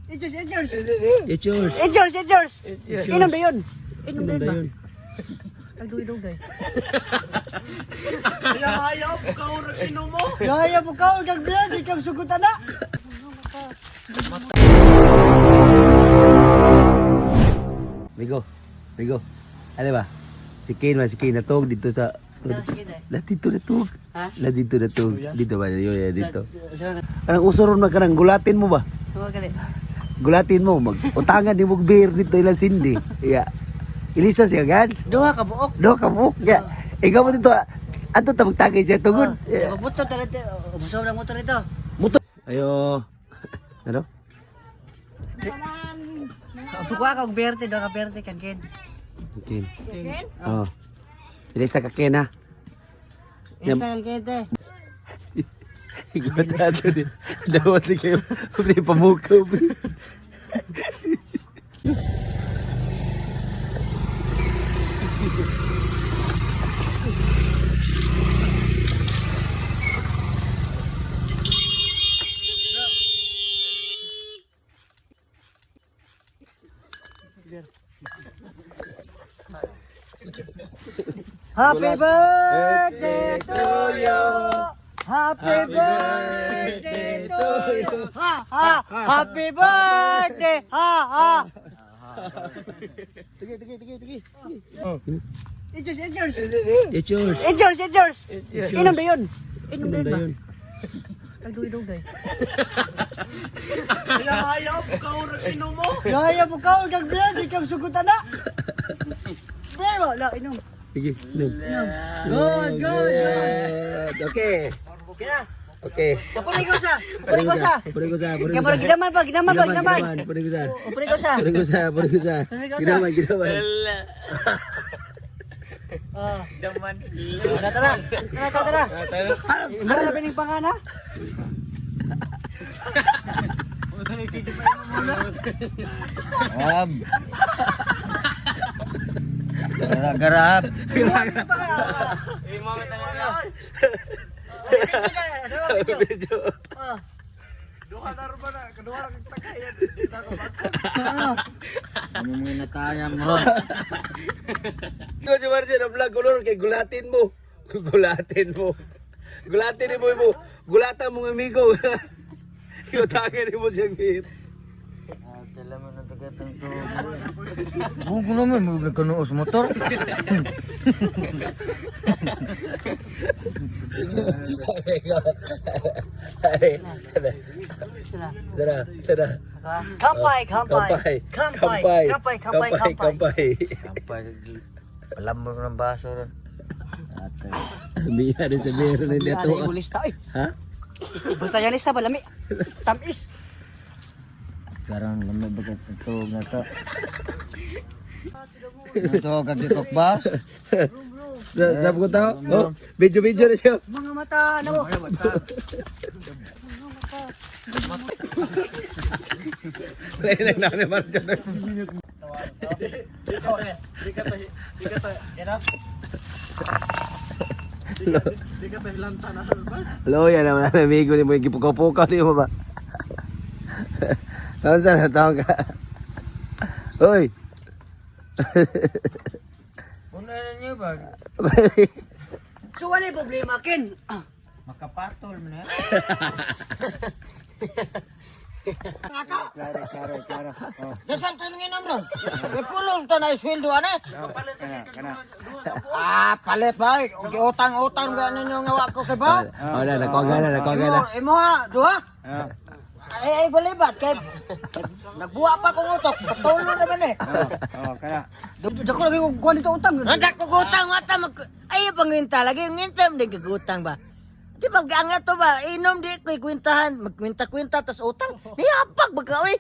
It's yours, it's yours. It's yours. It's yours, it's yours. Inom ba yun? Inom Inom ba yun ba? dayon. Ay, dugay-dugay. Ayaw, bukaw na inom mo. Gaya mo ka, kag beer, di ka sugutan na. Migo. Migo. Ano ba? Si Kane ba? Si Kane natog dito sa... Na dito natog. Ha? Na dito natog. Dito ba? Yun, yan, dito. Anong uso ron na kanang gulatin mo ba? Gulatin mo. Mag utangan ni mong beer dito ilang sindi. Yeah. Ilista siya gan. Duha ka buok. Do ka mo. Yeah. Ikaw mo dito. Ato ta magtagay siya tugod. Yeah. Magbuto talaga. Ubuso lang motor ito. Muto. Ayo. Ano? Buka ka og beer te, duha ka beer te kan Ken. Okay. Oh. Ilista ka Ken ha. Isa kan Ken te. Ikaw na din. Dapat ni kayo. Pre, pamukaw. Pre. Happy birthday to you. Happy birthday to you. Ha ha. Happy birthday. Ha ha. Sige, sige, sige, sige. It's yours, it's yours. It's yours. It's yours, it's yours. Inom ba yun? Inom ba Inom yun ba? dayon. Ay, dugay-dugay. Ayaw, bukaw na inom mo. Gaya mo ka, kag beer, di ka sugutan na. Beer mo, la, inom. Sige. Inom. Good, good, good. Okay. Okay na. Okay. Papunin ko sa, papunin ko sa. Papunin ko sa, papunin ko Kaya sa. ginaman pa, ginaman pa, ginaman. Papunin ko sa. Papunin ko sa. Papunin ko sa, papunin ko sa. Papunin ko sa. Ginaman, ginaman. Oh. Daman. Tara, tara. Tara, tara. Tara, tara. Tara, pangana. Ab. Garap. Medyo. Oh. Duha na rin ba na? Kaduha na kang tagayan. Di na ako Ano mo natayam ron? Ikaw si Marcia na vlog color kay gulatin mo. Gulatin mo. Gulatin mo mo. Gulatan mong amigo. Ikaw tangin mo siyang hit. Dala mo na tagatang to. Bugo naman, mo nagkanuos motor. Tara, tara. Kampay, kampay. Kampay. Kampay, kampay, kampay, kampay. Kampay. Kampay, palambot ng baso ron. Ate. Miya rin sa meron na Ano ito. yung lista ay? Ha? Basta yan lista ba lami? Tamis. Karon lamig bagat ito nga to. Ito kagikok ba? Sabi ko tao, oh, video-video na siya. Mga mata na mo. Lain na na Marcia. Di ka tahi, di ka tahi, di ka tahilanta na ba? Hello, yan naman ang amigo ni mo yung gipukaw-pukaw ni mo ba? Saan saan tawag ka? Hoy! Una na niyo ba? So wala yung problema, Ken. Ah. Makapatol mo na. Klaro, klaro, klaro. Dasam tayo ng inom ron. Kay pulong ta na isweldo ane. Ah, palit ba? Utang-utang ga ninyo nga wa ko kay ba? Wala, nakuha na, nakuha na. Imo, imo ha, duha. Ay ay balibat kay nagbuwa pa kong utok, patulo naman eh. Oh, kana. Dako lagi ko kuha nito utang. Nandak ko utang mata mag ay panginta lagi ngintam din kagutang ba. Di ba gaangat to ba? Inom di ko kwentahan, magkwenta-kwenta tas utang. Niyapag ba ka oy?